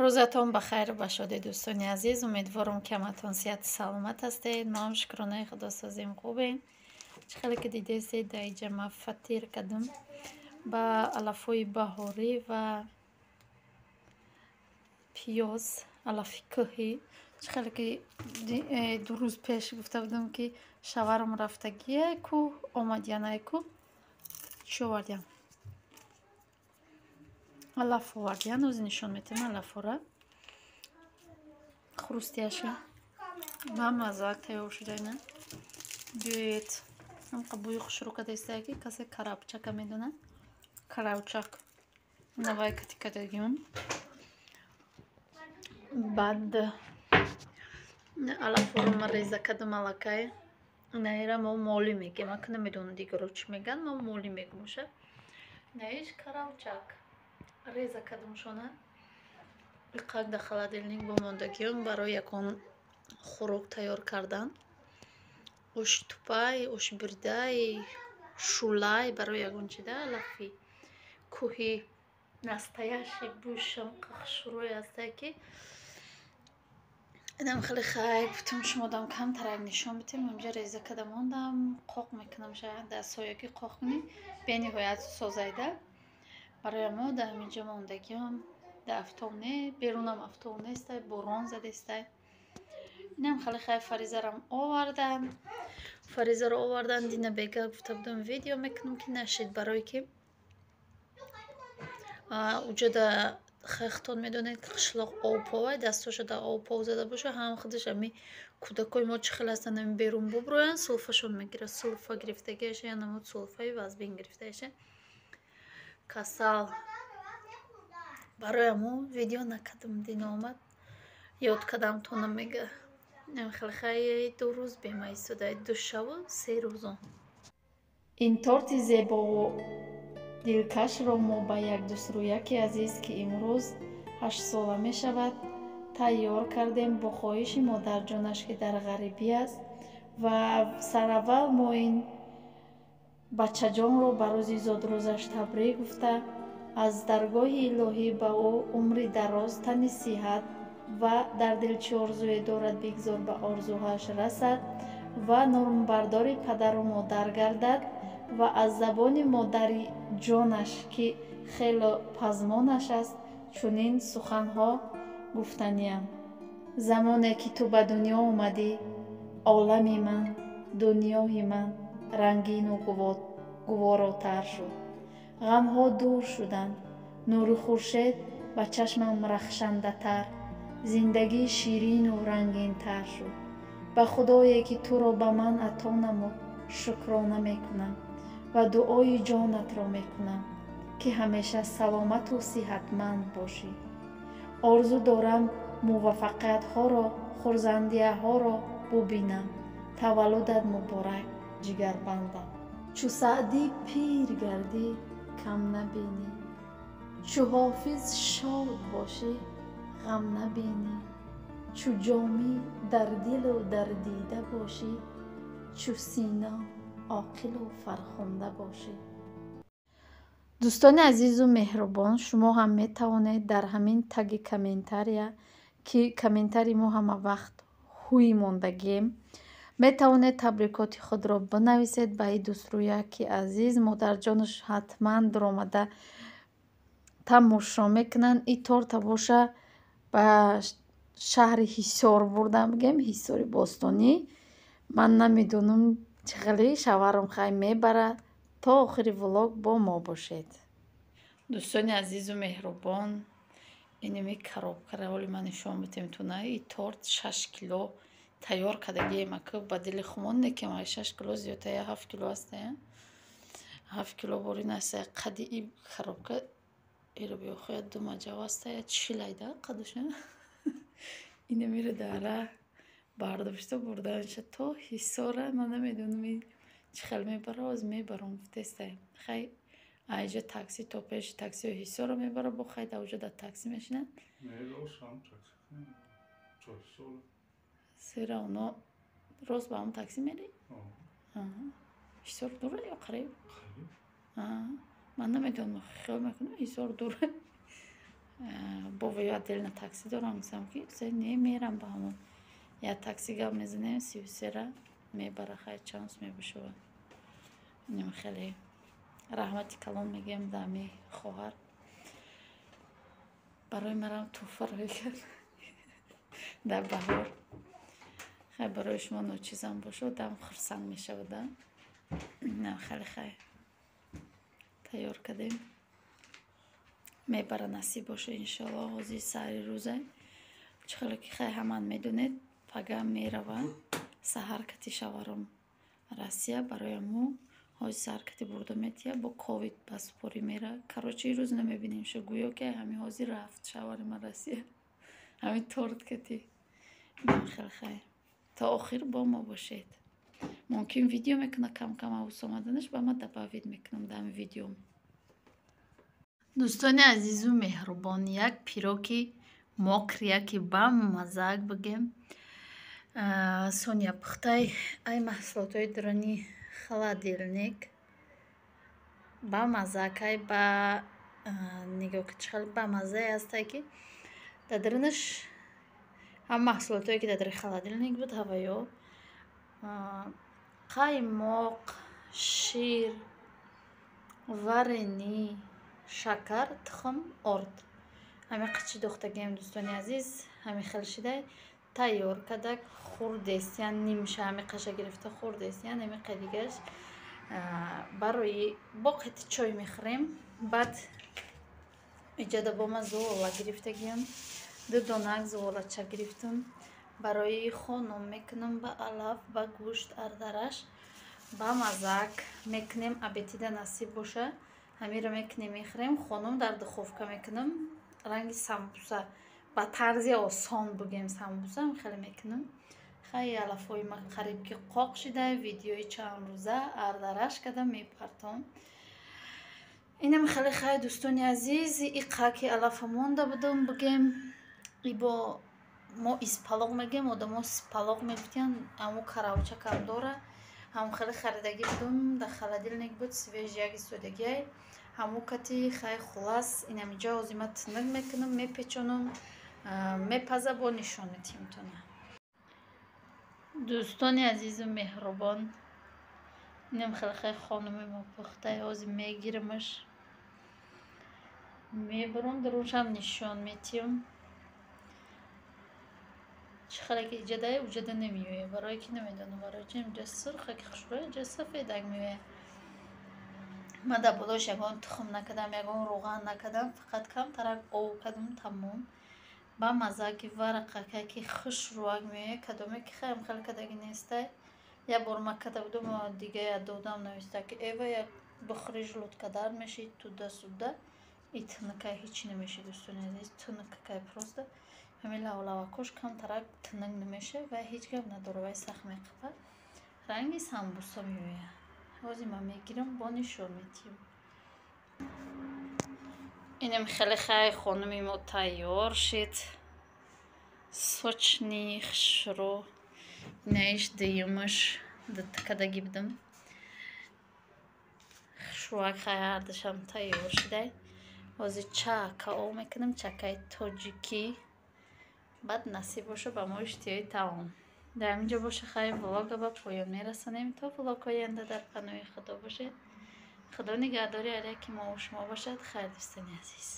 Рӯзатон ба хайру ба шодӣ, дӯстони азиз. Умедворам, ки ҳаматон сиҳату саломат ҳастед. Мо ҳам, шукронаи Худо, созем, хубем. Чӣ хеле ки дидесед, дар инҷа ма фатир кардам ба алафҳои баҳорӣ ва пиёз, алафи кӯҳӣ. Чӣ хеле ки 2 рӯз пеш гуфта будам, ки шаварам рафтагия кӯҳ, омадиян ай кӯҳ, чӣ овардиям? Алаф овардиян. Ози нишон метиҳам алафҳоро. Хрустящий, ба мазза тайёр шуда. Ина биёед, ҳамқа бӯи хушрӯ кадаистая, ки касе карабчака медонад, каравчак навай кати кадагиюм. Баъд алафҳоро ма реза кардам аллакай. Инаира мо моли мегем, ака намедонам, дигаро чӣ мегӯянд, мо моли мегӯмша. Инаиш каравчак реза кардамшона, иқак дар холодильник бомондагиём барои ягон хӯрок тайёр кардан: оши тупай, оши бирдай, шӯлай, барои ягон чида. Алафи кӯҳи настоящий бӯшам хушрӯй ҳастае, ки инам хеле. Хай, гуфтам, шумодам камтарак нишон бидем. Инҷа реза карда мондам, қоқ мекунам. Дар соягӣ қоқ кунӣ, бениҳоят созайда. Барои мо дар ҳаминҷо мондагиём, дар афтоб не, берунам афтоб нестай, борон задестай. Инам хеле. Хай, Фаризарам овардан, Фаризаро овардан. Дина бега гуфта будам, видео мекунам, ки нашид, барое ки уҷода хехтон медонед, ки қишлоқ обповай, дастошо дар обпов зада боша. Ҳам худаш ами кӯдакои мо чӣ хел ҳастанд, ами берун буброянд, сулфашон мегирад. Сулфа гирифтагиаша, я намуд сулфаи вазбин гирифтаиша, касал. Барои амо видео накардам. Дина омад, ёд кардам, тона мега. Хеле 2 рӯз бема истода, 2 шаву 3 рӯзон. Ин торти зебову дилкашро мо ба як дӯстрӯяки азиз, ки имрӯз 8-сола мешавад, тайёр кардем бо хоҳиши модарҷонаш, ки дар ғарибӣ аст. Ва сараввал мо ин бачаҷонро ба рӯзи зодрӯзаш табрик гуфта, аз даргоҳи илоҳӣ ба ӯ умри дароз, тани сиҳат ва дар дил чӣ орзуе дорад, бигзор ба орзуҳояш расад ва нурбардори падару модар гардад ва аз забони модари ҷонаш, ки хело пазмонаш аст, чунин суханҳо гуфтаниям: «Замоне ки ту ба дунё омадӣ, олами ман, дунёи ман рангину гуворотар шуд, ғамҳо дур шуданд, нури хуршед ба чашмам рахшандатар, зиндагӣ ширину рангинтар шуд. Ба Худое, ки туро ба ман ато намуд, шукрона мекунам ва дуои ҷонатро мекунам, ки ҳамеша саломату сиҳатманд бошӣ. Орзу дорам муваффақиятҳоро, хурсандиҳоро бубинам. Таваллудат муборак, ҷигарбандам! Чу Саъдӣ пир гардӣ, кам набинӣ, чу Ҳофиз шод бошӣ, ғам набинӣ, чу Ҷомӣ дар дилу дар дида бошӣ, чу Сино оқилу фархунда бошӣ». Дӯстони азизу меҳрубон, шумо ҳам метавонед дар ҳамин таги комментария, ки комментарии мо ҳама вақт ҳуй мондагием, метавонед табрикоти худро бинависед ба ин дӯстрӯяки азиз. Модарҷонаш ҳатман дуромада тамошо мекунанд. Ин торта боша, ба шаҳри Ҳисор бурдам, бигем, Ҳисори бостонӣ. Ман намедонам, чӣ хеле шавҳарам хай мебарад. То охири влог бо мо бошед. Дӯстони азизу меҳрубон, инами коробкаро ҳоли ман нишон медиҳем туна. И торт 6 кило тайёр кардагием, ака, ба дили хумон некем, ай 6 кило зиёдтая, 7 кило астая, 7 кило борин астая. Қади и коробка эро биёхояд, ду маҷав астая, 40 айда қадуша. Инамиро дара бардошта бурданша то Ҳисора. Ман намедонам, чӣ хел мебара, оз мебарам гуфтестай. Хай, айҷа такси то пеши таксиҳои Ҳисоро мебара, бо хай да уҷо дар такси мешинад. Сера оно рост ба ҳамон такси мерӣ? Ҳисор дура ё қариб? Ман намедонам, хиёл мекунам, Ҳисор дура. Бо ё отдельно такси дорам, гуфтам ки не, мерам ба ҳамон як такси гап мезанем, 33-ра мебара. Хай, чанд сум мебошава. Инам хеле раҳмати калон мегӯям дами хоҳар, барои марам тӯҳфа рӯй кард дар баҳор. Хай, барои шумо ночизам бошад, дам хурсанд мешавада. Хеле хай, тайёр кардем, мебара, насиб боша, иншоалло. Ҳозир саҳари рӯза чӣ хеле ки хай ҳаман медонед, пага мерава саҳар кати шаваром Россия. Барои мо ҳозир саҳар кати бурда метия, бо ковид ба супорӣ мера. Короче, ирӯз намебинем ша, гӯё ки ҳамин ҳозир рафт шавари ман Россия, ҳамин торт кати. Хеле хай, то охир бо мо бошед. Мумкин, видео мекуна кам-кам, авус омаданаш ба ма добавить мекунам дар ҳамин видеом. Дӯстони азизу меҳрубон, як пироги мокрый, яке ба маззаак бигем, Соня пухтай, ай маҳсулотҳои дуруни холодильник. Ба маззаакай, ба нигоҳ ки чӣ хеле бамаззае ҳастай, ки дар дарунаш ҳам маҳсулотҳое, ки дар дари холодильник буд, ҳаваё қаймоқ, шир, варенье, шакар, тухм, орд, ҳамин қичи духтагиам. Дӯстони азиз, ҳамин хел шидай, тайёр кардак, хурдестиян, нимша ҳамин қаша гирифта хурдестиян, ҳамин қадигаш барои бо қати чой мехӯрем. Баъд иҷода бо ма зувола гирифтагиам, ду донак зуволача гирифтам, барои хонум мекунам, ба алаф, ба гӯшт ардараш ба мазак мекунем. Обед ида насиб боша, ҳаминро мекунем, мехӯрем. Хонум дар духовка мекунам, ранги самбуса, ба тарзи осон бугем, самбуса хеле мекунам. Хай, алафҳои ма қариб ки қоқ шида. Видеои чанд рӯза ардараш кардам, мепартом. Инам хеле хай, дӯстони азиз, иқа ки алафа монда будам, бугем, ибо мо испалоқ мегӯем, одамо спалоқ мегуфтиянд, ҳамун каравчакам дора, ҳамун хеле харидагӣ будум, дар холодильник буд, свежий як истодагиай, ҳамун кати. Хай, хулас, инамиҷо ҳозир ма тинук мекунам, мепечонам, мепаза, бо нишон метиҳем. Дӯстони азизу меҳрубон, инам хеле хай, хонуми мо пухтай, ҳозир мегирамаш, мебарам, даруншам нишон метиҳам. Чӣ хеле ки иҷадае, уҷада намеояд, барое ки намедонам барои чи инҷа сурхаки хушрӯя, инҷа сафедак меояд. Ман дар болош ягон тухм накардам, ягон рӯған накардам, фақат камтарак об кардам, тамом. Ба маззаки варақакаки хушрӯак меояд. Кадоме ки хаям хеле кадаги нестай. Як бор ма карда будам, дига як додам нависта, ки эва як бихӯри, желудка дард мешид, туда-сюда. И тунукай ҳечи намешид, дӯстони азиз, тунукакай, просто ҳамин лавлавакош камтарак тунук намешавад ва ҳеҷ гап надорад, вай сахт меқапад, ранги самбуса меояд. Ҳозир ман мегирам, бо нишон метиҳам. Инам хеле хай, хонуми мо тайёр шид, сочный, хушрӯ. Инаиш дуюмаш, дута кардагӣ будам, хушрӯак. Хай, ҳардушам тайёр шидай. Ҳозир чака об мекунам, чакаи тоҷикӣ. Баъд насиб боша, ба мо иштиҳои таом. Дар ҳамин ҷо боша, хай, влога ба поён мерасонем. То влогҳои оянда дар паноҳи Худо бошед. Худо нигаҳдори ҳар яки мову шумо бошад. Хайр, дӯстони азиз.